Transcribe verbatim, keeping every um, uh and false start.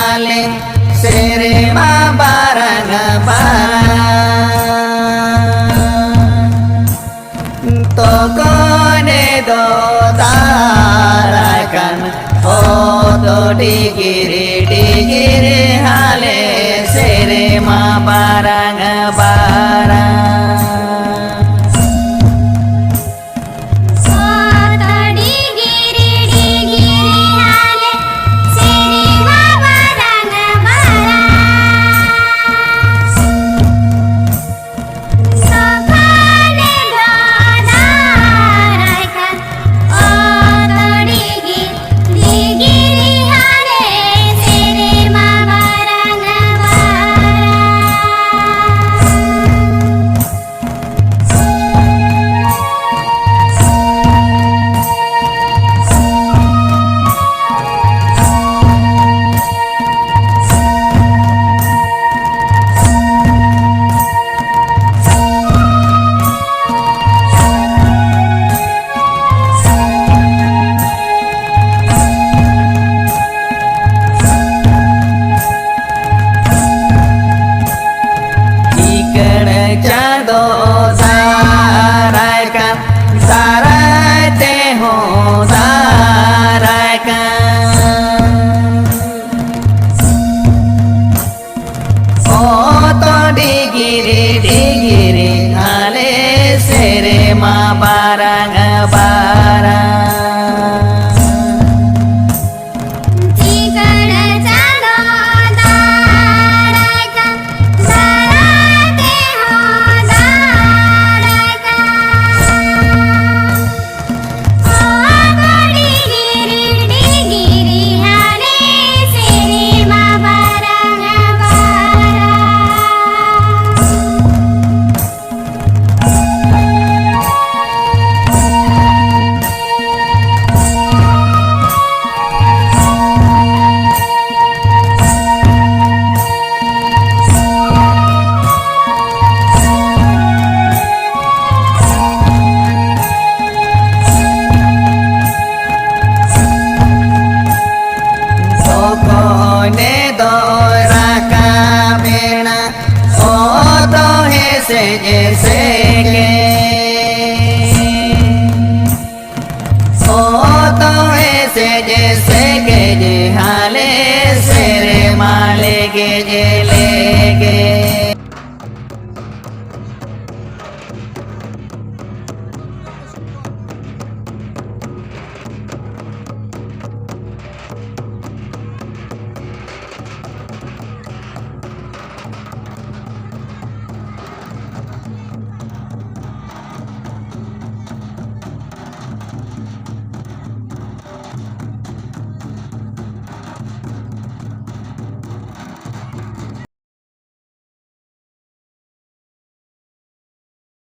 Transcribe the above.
ᱟᱞᱮ ᱥᱮᱨᱢᱟ ᱵᱟᱨᱟᱝ ᱵᱟᱨᱟᱝ᱾ ᱛᱚᱠᱚᱱᱮ ᱫᱚ ᱫᱟᱨᱟᱭ ᱠᱟᱱ, ᱚᱛ ᱰᱤᱜᱤᱨᱤ ᱰᱤᱜᱤᱨᱤ ᱦᱟᱞᱮ ᱥᱮᱨᱢᱟ ᱵᱟᱨᱟᱝ ᱵᱟᱨᱟᱝ᱾ ᱚᱛ ᱰᱤᱜᱤᱨᱤ ᱰᱤᱜᱤᱨᱤ ᱦᱟᱞᱮ ᱥᱮᱨᱢᱟ ᱵᱟᱨᱟᱝ ᱵᱟᱨᱟᱝ᱾ ᱥᱚᱠᱷᱟᱱᱮ ᱫᱚ ᱫᱟᱨᱟᱭ ᱠᱟᱱ, ᱚᱛ ᱰᱤᱜᱤᱨᱤ ᱰᱤᱜᱤᱨᱤ ᱦᱟᱞᱮ ᱥᱮᱨᱢᱟ ᱵᱟᱨᱟᱝ ᱵᱟᱨᱟᱝ᱾ ᱪᱤᱠᱟᱹᱲ ᱪᱟᱸᱫᱚ ᱫᱟᱨᱟᱭ ᱠᱟᱱ, ᱫᱟᱨᱟᱭ ᱛᱮᱦᱚᱸ ᱫᱟᱨᱟᱭ ᱠᱟᱱ᱾ ᱚᱛ ᱰᱤᱜᱤᱨᱤ ᱰᱤᱜᱤᱨᱤ ᱦᱟᱞᱮ ᱥᱮᱨᱢᱟ ᱵᱟᱨᱟᱝ ᱵᱟᱨᱟᱝ᱾ ᱪᱤᱠᱟᱹᱲ ᱪᱟᱸᱫᱚ ᱫᱟᱨᱟᱭ ᱠᱟᱱ, ᱫᱟᱨᱟᱭ ᱛᱮᱦᱚᱸ ᱫᱟᱨᱟᱭ ᱠᱟᱱ᱾ ᱚᱛ ᱰᱤᱜᱤᱨᱤ ᱰᱤᱜᱤᱨᱤ ᱦᱟᱞᱮ ᱥᱮᱨᱢᱟ ᱵᱟᱨᱟᱝ ᱵᱟᱨᱟᱝ᱾ ᱢᱮ ᱫᱚᱭ ᱨᱟᱠᱟᱵ ᱮᱱᱟ, ᱚᱛᱚ ᱦᱮᱥᱮᱡ ᱮᱥᱮᱜᱮ᱾ ᱚᱛᱚ ᱦᱮᱥᱮᱡ ᱮᱥᱮᱜᱮ, ᱦᱟᱞᱮ ᱥᱮᱨᱢᱟ ᱞᱮᱜᱮᱡ ᱞᱮᱜᱮ᱾